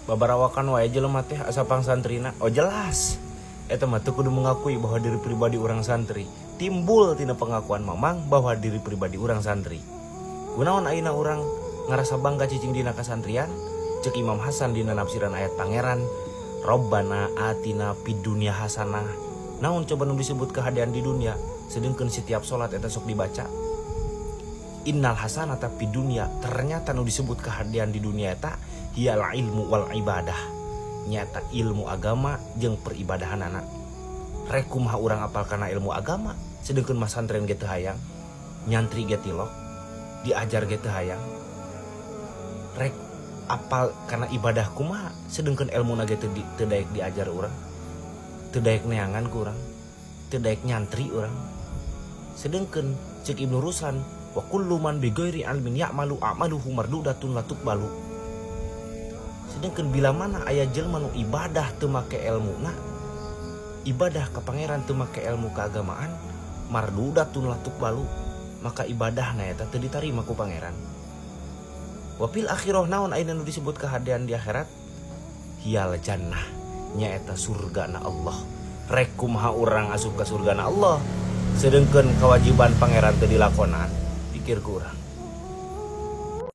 Babarawakan wae jelema teh asa pangsantrina. Oh jelas. Eta mah teu kudu mengakui bahwa diri pribadi urang santri. Timbul tina pengakuan Mamang bahwa diri pribadi urang santri. Kunaon ayeuna urang ngarasa bangga cicing dina kasantrian? Cek Imam Hasan dina nafsiran ayat Pangeran, Robbana atina fid dunya hasanah. Naon coba nu disebut kehadean di dunia, sedengkeun setiap salat eta sok dibaca. Innal hasanata fid dunya, ternyata nu disebut kehadean di dunia eta hiyal ilmu wal ibadah. Nyata ilmu agama jeung peribadahanana. Rek kumaha urang apal kana ilmu agama, sedengkeun masantren ge teu hayang, nyantri ge tilok, diajar ge teu hayang. Rek apal kana ibadah kumaha, sedengkeun ilmuna ge teu daek diajar urang, teu daek neangan ku urang, teu daek nyantri urang. Sedengkeun cek Ibnu Ruslan, wa kullu man bi ghairi ilmin ya'malu a'maluhu mardudatun la tuqbalu. Sedengkeun bila mana aya jelema nu ibadah teu make elmuna, ibadah ka Pangeran teu make ilmu keagamaan, mardudatun la tuqbalu, maka ibadahna eta teu ditarima ku Pangeran. Wa fil akhirah, naon ayeuna nu disebut kehadean di akhirat? Hiyal jannah, nyaeta surgana Allah. Rek kumaha urang asup ka surgana Allah, sedengkeun kewajiban Pangeran teu dilakonan? Pikir ku urang.